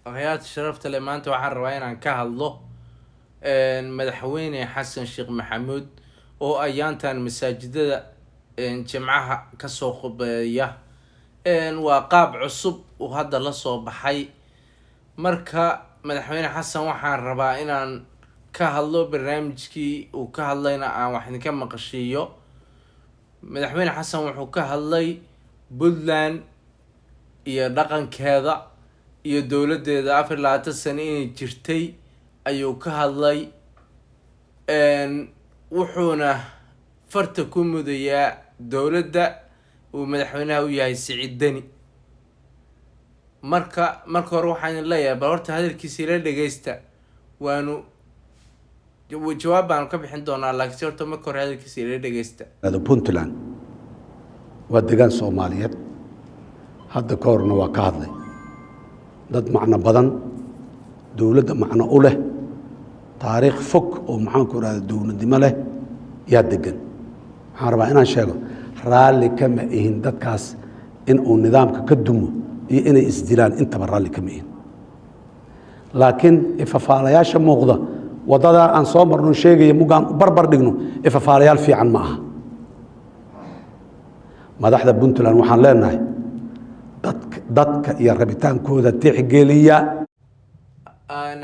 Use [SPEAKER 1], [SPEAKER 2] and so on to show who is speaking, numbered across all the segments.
[SPEAKER 1] Akhyaarta sharafta leh, maanta waxaan rabaa inaan ka hadlo Madaxweyne Xasan Sheekh Maxamuud oo ayaantan masaajidada jimcaha kasoo qubeeya. Waa qaab cusub uu hadda lasoo baxay. Marka Madaxweyne Xasan waxaan rabaa inaan ka hadlo barnaamijkii uu ka hadlayna aan wax idinka maqashiiyo. Madaxweyne Xasan wuxuu ka hadlay Puntland iyo dhaqankeeda iyo dowladdeeda 24 sano inay jirtay ayuu ka hadlay, wuxuuna farta ku mudayaa dowladda uu madaxweynaha u yahay, Siciid Deni. Marka hore waxaan idin leeyahay, bal horta hadalkiisa ila dhegeysta, waanu jawaab baanu ka bixin doonaa, laakiinse horta marka hore hadalkiisa ila dhegeysta.
[SPEAKER 2] Puntland waa degaan Soomaaliyeed. Hadda ka horna waa ka hadlay. Dad macno badan, dowladda macno u leh, taariikh fog oo, maxaanku idhahda, dowladnimo leh yaa degan. Waxaan rabaa inaan sheego, raalli kama ihin dadkaas in uu nidaamka ka dumo iyo inay isdilaan intaba, raalli kama ihin. Laakiin ifafaalayaasha muuqda, waddadaa aan soo marno sheegaya mugaan barbar dhigno, ifafaalayaal fiican ma aha. Madaxda Puntland waxaan leenahay, dadka iyo rabitaankooda tixgeliya.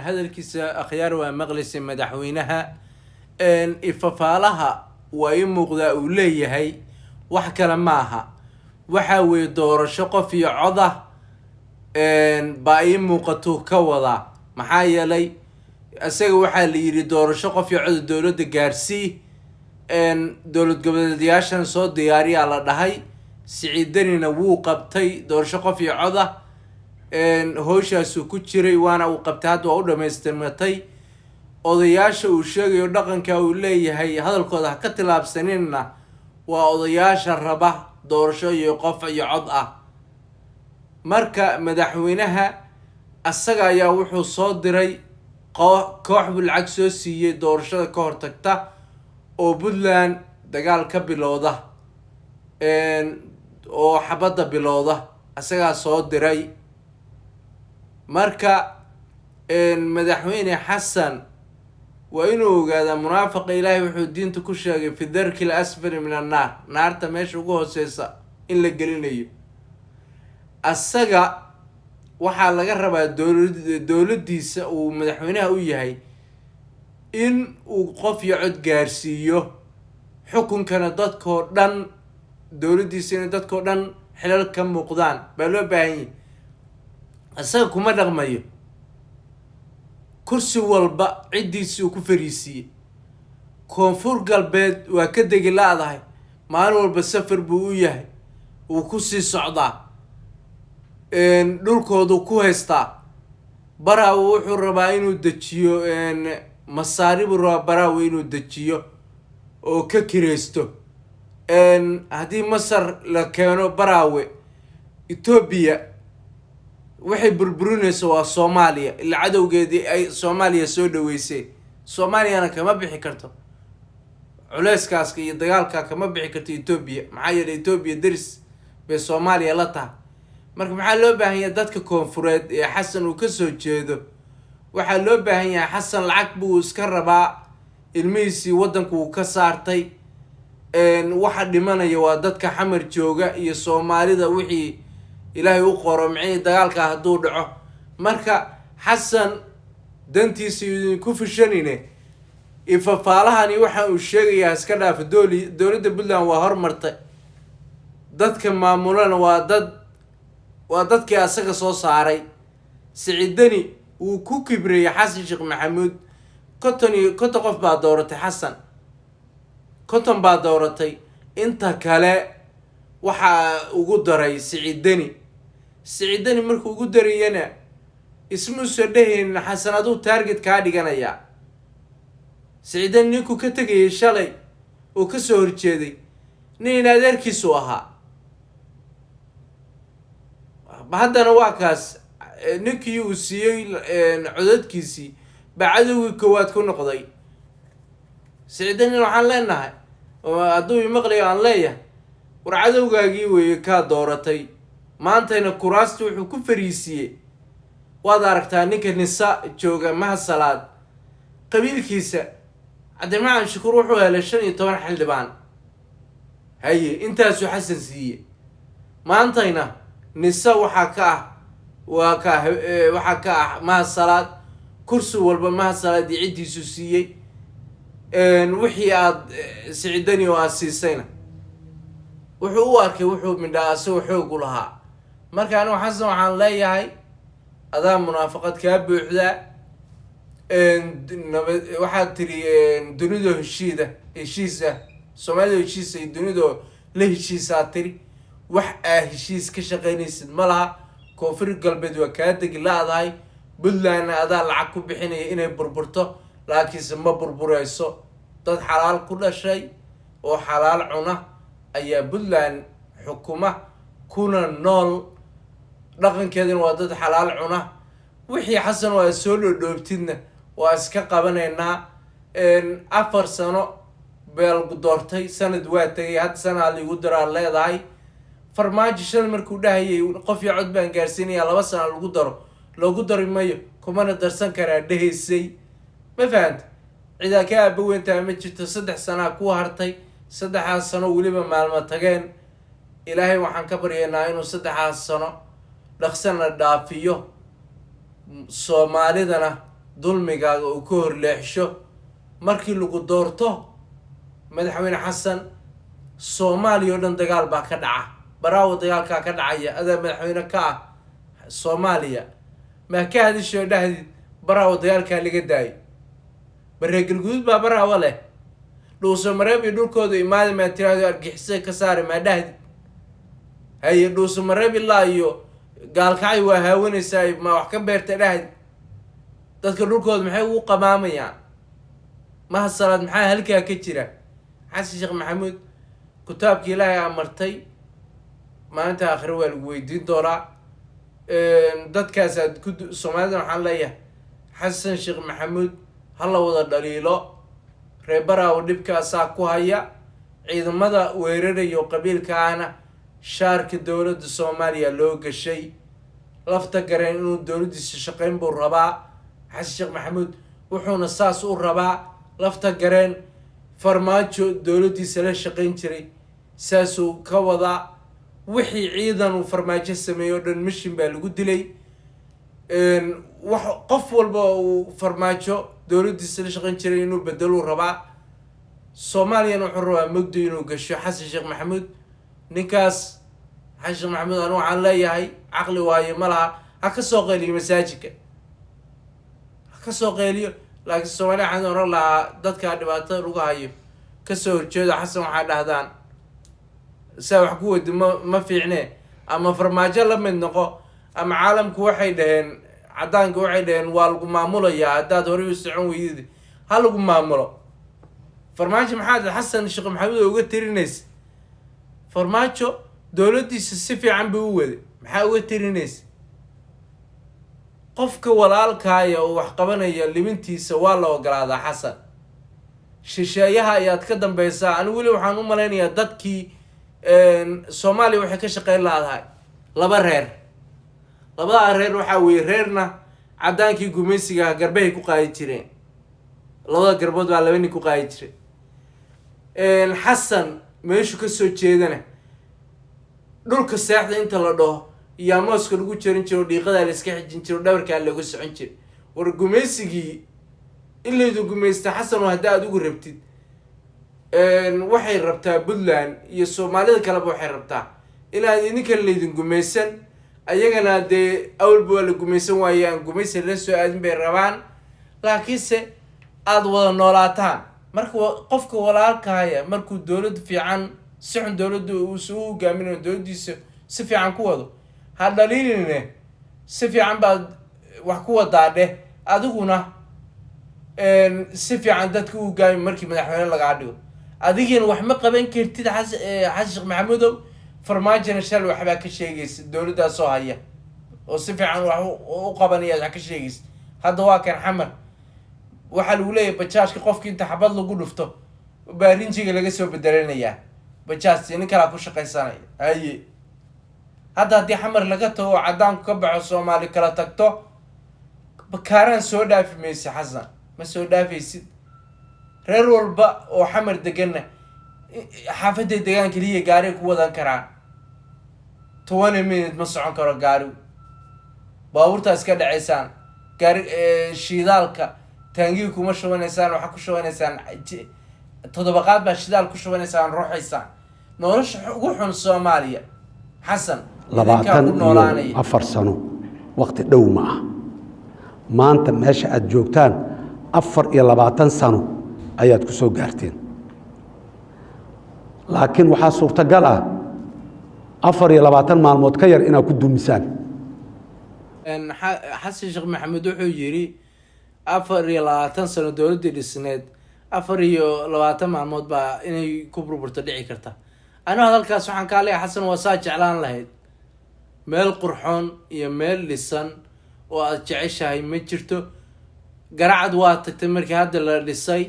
[SPEAKER 1] Hadalkiisa, akhyaar, waa maqlaysay madaxweynaha. Ifafaalaha waa ii muuqdaa uu leeyahay wax kale ma aha, waxa weeye doorasho qof iyo cod ah baa ii muuqatuu ka wadaa. Maxaa yeelay, isaga waxaa la yidhi doorasho qof iyo coda dowladda gaarsii, dowlad goboleedyaashan soo diyaariyaa la dhahay. Siciid Denina wuu qabtay doorasho qof iyo cod ah, howshaasuu ku jiray, waana uu qabtay, hadda waa u dhamaystirmatay. Odayaasha uu sheegayo dhaqanka uu leeyahay hadalkooda ha ka tillaabsaninna waa odayaasha raba doorasho iyo qof iyo cod ah. Marka madaxweynaha asaga ayaa wuxuu soo diray koox buu lacag soo siiyey doorashada ka hortagta oo Puntland dagaal ka bilowda oo xabadda bilowda, asagaa soo diray. Marka Madaxweyne Xasan waa inuu ogaadaa munaafiqa Ilaahay wuxuu diinta ku sheegay في الدرك الأسفل من النار, naarta meesha ugu hooseysa in la gelinayo. Asaga waxaa laga rabaa dowladdiisa uu madaxweynaha u yahay in uu qof iyo cod gaarsiiyo xukunkana, dadkoo dhan, dowladdiisa inay dadkoo dhan xilal ka muuqdaan baa loo baahan yahay. Isaga kuma dhaqmayo, kursi walba ciddiisii uu ku fariisiiyey. Koonfur Galbeed waa ka degi la-dahay, maalin walba safar buu u yahay, wuu kusii socdaa, dhulkoodu ku haystaa. Baraawe wuxuu rabaa inuu dejiyo, Masaari buu rabaa Baraawe inuu dejiyo oo ka kiraysto. Haddii Masar la keeno Baraawe, Etoobiya waxay burburinaysa waa Soomaaliya, ilaa cadowgeedii ay Soomaaliya soo dhaweysay. Soomaaliyana kama bixi karto culeyskaaska iyo dagaalka, kama bixi karto Etoobiya. Maxaa yeelay, Etoobiya deris bay Soomaaliya la tahay. Marka maxaa loo baahan yahay? Dadka koonfureed ee Xasan uu kasoo jeedo waxaa loo baahan yahay, Xasan lacag buu iska rabaa, ilmihiisii waddanku uu ka saartay. Waxa dhimanaya waa dadka Xamar jooga iyo Soomaalida wixii Ilaahay u qoro micnihii dagaalka hadduu dhaco. Marka Xasan dantiisa idinku fushanine, ifafaalahani waxa uu sheegayaa iska dhaafa. Dooli dowladda Puntland waa hormartay, dadka maamulana waa dad, waa dadkii asaga soo saaray. Siciid Deni wuu ku kibriyey Xasan Sheekh Maxamuud. 50 qof baa dooratay Xasan, 50 baa dooratay, inta kale waxaa ugu daray Siciid Deni. Siciid Deni markuu ugu darayana ismuusa dhehaynin Xasan aduu target kaa dhiganayaa. Siciid Deni ninkuu ka tegayay shalay oo kasoo horjeeday nin adeerkiisu ahaa, haddana waa kaas ninkii uu siiyey codadkiisii baa cadowgii koowaad ku noqday. Siciid Deni waxaan leenahay, hadduu imaqlayo aan leeyahay, war cadowgaagii weeye kaa dooratay. Maantayna kuraasti wuxuu ku fariisiiyey. Waad aragtaa ninka Nisa jooga, Mahad Salaad, qabiilkiisa Cabdiraxmaan Shukuur wuxuu helay 15 xildhibaan. Haye, intaasuu Xasan siiye. Maantayna Nisa waxaa ka ah, waa ka waxaa ka ah Mahad Salaad. Kursi walba Mahad Salaad iyo ciddiisu siiyey. Wixii aada Siciidani oo aada siisayna wuxuu u arkay wuxuu midhaa asagoo xoog u lahaa. Marka anigu Xasan waxaan leeyahay, adaa munaafaqad kaa buuxdaa. Nabad waxaad tiri, dunidoo heshiida, heshiis ah, Soomaalida heshiis iyo dunidoo la heshiisaa tiri. Wax aa heshiis ka shaqaynaysid ma laha. Koonfur Galbeed waa kaa degi la-dahay. Puntlandna adaa lacag ku bixinaya inay burburto, laakiinse ma burbureyso. Dad xalaal ku dhashay oo xalaal cuna ayaa Puntland xukuma kuna nool, dhaqankeedana waa dad xalaal cuna. Wixii Xasan oo aad soo dhoodhoobtidna waa iska qabanaynaa. 4 sano beel doortay, sanad waa tegay, hadda sanaa liigu daraa leedahay. Farmaajo shan markuu dhahayay qof iyo cod baan gaarsiinayaa, 2 sana lagu daro, loogu dari mayo, kumana darsan karaa dhehaysay. Ma fahanta? Cidaa ka aaba weyntaha ma jirto. 3 sanaa ku hartay, saddexaas sano weliba maalmo tageen. Ilaahay waxaan ka baryaynaa inuu saddexaas sano dhaqsana dhaafiyo, Soomaalidana dulmigaaga uu ka horleexsho. Markii lagu doorto madaxweyne Xasan, Soomaaliya oo dhan dagaal baa ka dhaca, Baraawo dagaalkaa ka dhacaya, adaa madaxweyne ka ah Soomaaliya. Maa ka hadishoo dhahdid Baraawo dagaalkaa laga daayo? Baree Galguduud baa Baraawo leh, Dhuuso Mareeb iyo dhulkooda imaada maa tiraahdo, argixisada ka saari maa dhahdid? Haye, Dhuuso Mareeb ilaa iyo Gaalkacay waa haawanaysaa, ma wax ka beerta dhahdid? Dadka dhulkooda maxay ugu qamaamayaan? Mahad Salaad, maxaa halkaa ka jira? Xasan Sheekh Maxamuud, kitaabka Ilaahay amartay maalinta aakhire waa lagu weydiin doonaa. Dadkaasaad ku Soomaalida waxaan leeyahay, Xasan Sheekh Maxamuud ha la wada dhaliilo. Reer Baraawo dhibkaasaa ku haya. Ciidamada weerarayo qabiilkaana shaarka dowladda Soomaaliya loo gashay. Lafta Gareen inuu dowladdiisa shaqayn buu rabaa Xasan Sheekh Maxamuud, wuxuuna saas u rabaa Lafta Gareen Farmaajo dowladdiisa la shaqayn jiray, saasuu ka wadaa. Wixii ciidan uu Farmaajo sameeyey oo dhan mishin baa lagu dilay. Wax qof walba uu Farmaajo dowladdiisa la shaqayn jiray inuu bedeluu rabaa. Soomaaliyana wuxuu rabaa mugdi inuu gasho Xasan Sheekh Maxamuud. Ninkaas Xasan Sheekh Maxamuud anu waxaan leeyahay caqli waaye ma laha. Ha ka soo qeyliyo masaajidka, ha ka soo qeyliyo. Laakiin Soomaaliya waxaan oran lahaa, dadkaa dhibaatada lagu hayo kasoo horjeedo. Xasan waxaa dhahdaan, saa wax ku wadi ma fiicne, ama Farmaajo la mid noqo, ama caalamku waxay dhaheen, caddaanka waxay dhaheen waa lagu maamulayaa haddaad horey u socon weydid, ha lagu maamulo. Farmaajo maxaad Xasan Sheekh Maxamuud uga tirinaysa? Farmaajo dowladdiisa si fiican buu u waday, maxaa uga tirinaysa? Qofka walaalkaaya oo wax qabanaya libintiisa waa la ogolaadaa. Xasan, shisheeyaha ayaad ka dambeysaa. Anigu weli waxaan u malaynayaa dadkii Soomaaliya waxay ka shaqeyn laadahay laba reer. Labadaa reer waxaa weeye, reerna caddaankii gumaysiga garbahay ku qaadi jireen, labada garbood baa laba nin ku qaadi jiray. Xasan meeshu kasoo jeedana dhulka seexda inta la dhaho iyo mooska lagu jarin jiro, dhiiqadaa la iska xijin jiro, dhabarkaa looga socon jiray. War gumaysigii in laydu gumaysta, Xasan oo hadda aad ugu rabtid, waxay rabtaa Puntland iyo Soomaalida kaleba, waxay rabtaa inaad idinkan laydin gumaysan, ayagana dee awalba waa la gumaysan waaye, aan gumaysan la soo aadin bay rabaan, laakiinse aada wada noolaataan. Marka qofka walaalkaaya markuu dowlad fiican si xun dowladda uusa u hogaaminayo, dowladdiisa si fiican ku wado ha dhaliiline, si fiican baad wax ku wadaa dheh. Adiguna si fiican dadka u hogaami markii madaxweyne lagaa dhigo. Adigiina wax ma qaban kartid, Xasan Sheekh Maxamuudow. Farmaajona shal waxbaa ka sheegaysa, dowladdaa soo haya oo si fiican wax u qabanaya wax ka sheegaysa. Hadda waa kan Xamar waxaa lagu leeyahay bajaajka qofki inta xabad lagu dhufto baa rinjiga laga soo bedelanayaa, bajaajti nin kalaa ku shaqaysanaya. Haye, hadda haddii Xamar laga tago oo caddaanku ka baxo, Soomaali kala tagto. Bakaaraan soo dhaafi maysa, Xasan, ma soo dhaafaysid. Reer walba oo Xamar deganna xaafaday degaan keliya gaariga ku wadan karaan. 20 minute ma socon karo gaarigu. Baabuurtaa iska dhaceysaan, gaari shidaalka taangiga kuma shubanaysaan, waxaa ku shubanaysaan toddobaqaad baa shidaal ku shubanaysaan, ruuxaysaan. Nolosha ugu xun Soomaaliya, Xasan, idinkaa
[SPEAKER 2] labaatan
[SPEAKER 1] ku
[SPEAKER 2] iyo
[SPEAKER 1] noolaanaya.
[SPEAKER 2] afar sano waqti dhow ma ah. Maanta meesha aad joogtaan 24 sano ayaad ku soo gaarteen, laakiin waxaa suurtagal ah 24 maalmood ka yar inaad ku dumisaan.
[SPEAKER 1] Xasan Sheekh Maxamed wuxuu yiri 24 sano dowladdii dhisneed 24 maalmood baa inay ku burburto dhici karta. Anigu hadalkaas waxaan kaa leeyahay, Xasan, waa saa jeclaan lahayd. Meel qurxoon iyo meel dhisan oo aad jeceshahay ma jirto. Garacad waa tagtay markii hadda la dhisay.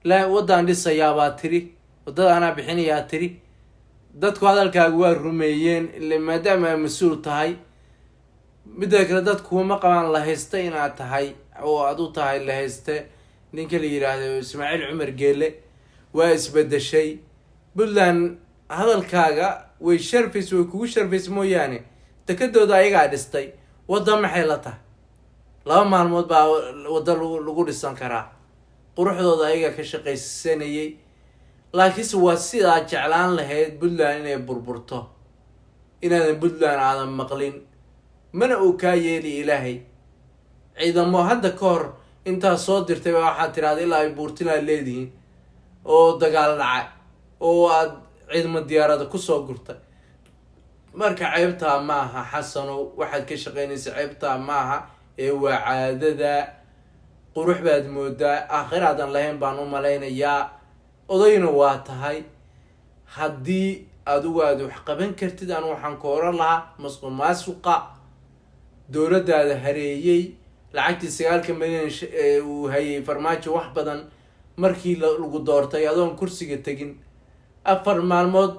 [SPEAKER 1] La waddaan dhisayaabaa tiri, waddada anaa bixinayaa tiri. Dadku hadalkaaga waa rumeeyeen ile maadaama ay mas-uul tahay. Midda kale, dadku kuma qabaan la hayste inaad tahay oo aad u tahay la hayste ninka la yidhaahdo Ismaaciil Cumar Geele. Waa isbedeshay Puntland. Hadalkaaga way sharfays, way kugu sharfays mooyaane. Dekadooda ayagaa dhistay. Wadda maxay la tahay? 2 maalmood baa waddo lagu dhisan karaa. Quruxdooda ayagaa ka shaqaysanayay, laakiinse waa sidaa jeclaan lahayd Puntland inay burburto, inaadan Puntland aadan maqlin, mana uu kaa yeeli Ilaahay. Ciidamo hadda ka hor intaa soo dirtay baa waxaad tirahda ilaa ay Buurtilaad leedihiin oo dagaal dhacay oo aad ciidamo diyaarada kusoo gurtay. Marka ceebtaa maaha, Xasanow, waxaad ka shaqeynaysa ceebtaa maaha ee waa caadada. Qurux baad moodaa, aakhiraadan lahayn baan u malaynayaa. Odayna waa tahay. Haddii adigu aad wax qaban kartid, anu waxaan ku oran lahaa masuq maasuqa dowladdaada hareeyey, lacagtii 9-ka milyan uu hayay Farmaajo wax badan markii lagu doortay, adoon kursiga tegin 4 maalmood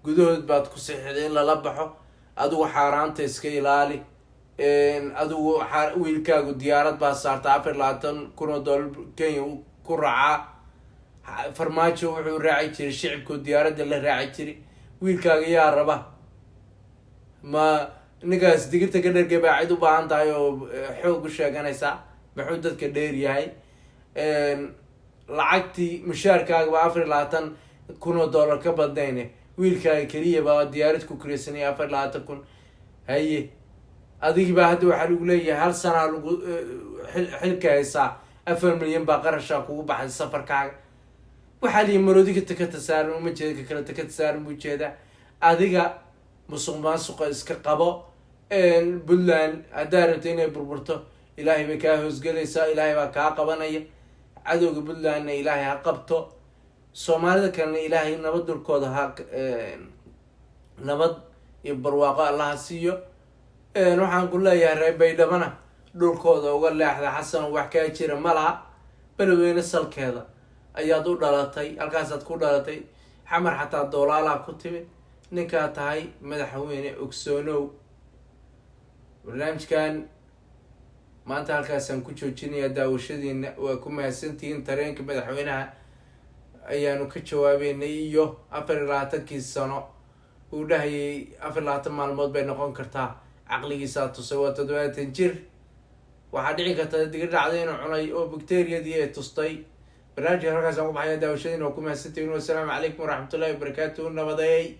[SPEAKER 1] gudahood baad ku saxiixday in lala baxo. Adigu xaaraanta iska ilaali. Adigu wiilkaagu diyaarad baa saarta, 24,000 oo dollar Kenya ku raacaa. Farmaajo wuxuu raaci jiray shicibku, diyaaradda la raaci jiray. Wiilkaaga yaa raba? Ma ninkaas digirta ka dhergay baa cid u baahan tahay oo xoog u sheeganaysaa? Muxuu dadka dheer yahay? Lacagtii mushaarkaaga baa 24,000 oo dollar ka badnayne, wiilkaaga keliya baa diyaarad ku kiraysanaya 24,000. Haye, adigii baa hadda waxaa lagu leeyahay hal sanaa lagu xilka haysaa, 4 milyan baa qarashaa kugu baxay safarkaaga. Waxaa liyi maroodiga takata saaran uma jeeda, ka kale takata saaran buu jeedaa. Adiga musuq maasuqa iska qabo. Puntland haddaa rabto inay burburto, Ilaahay bay kaa hoosgelaysaa, Ilaahay baa kaa qabanaya. Cadowga Puntlandna Ilaahay ha qabto. Soomaalida kalena Ilaahay nabad dulkooda ha nabad iyo barwaaqo Allaha siiyo. Waxaan ku leeyahay reer Baydhabana dhulkooda uga leexda. Xasan, wax kaa jira ma laha. Beledweyne salkeeda ayaad u dhalatay, halkaasaad ku dhalatay. Xamar xataa doolaalaha ku timid. Ninkaa tahay madaxweyne ogsoonow. Barnaamijkan maanta halkaasaan ku joojinayaa. Daawashadiina waa ku mahadsantihiin. Tareenka madaxweynaha ayaanu ka jawaabeynay iyo 24-kii sano uu dhahayay 24 maalmood bay noqon kartaa. Caqligiisaa tusay, waa 70 jir. Waxaa dhici karta digir dhacday inuu cunay oo bacteriyadii ay tustay. Barnaamijka halkaasaan ku baxaya. Daawashadiina waa ku mahadsantihiin. Wasalaamu calaykum waraxmatullahi wabarakaatuhu. Nabadeey.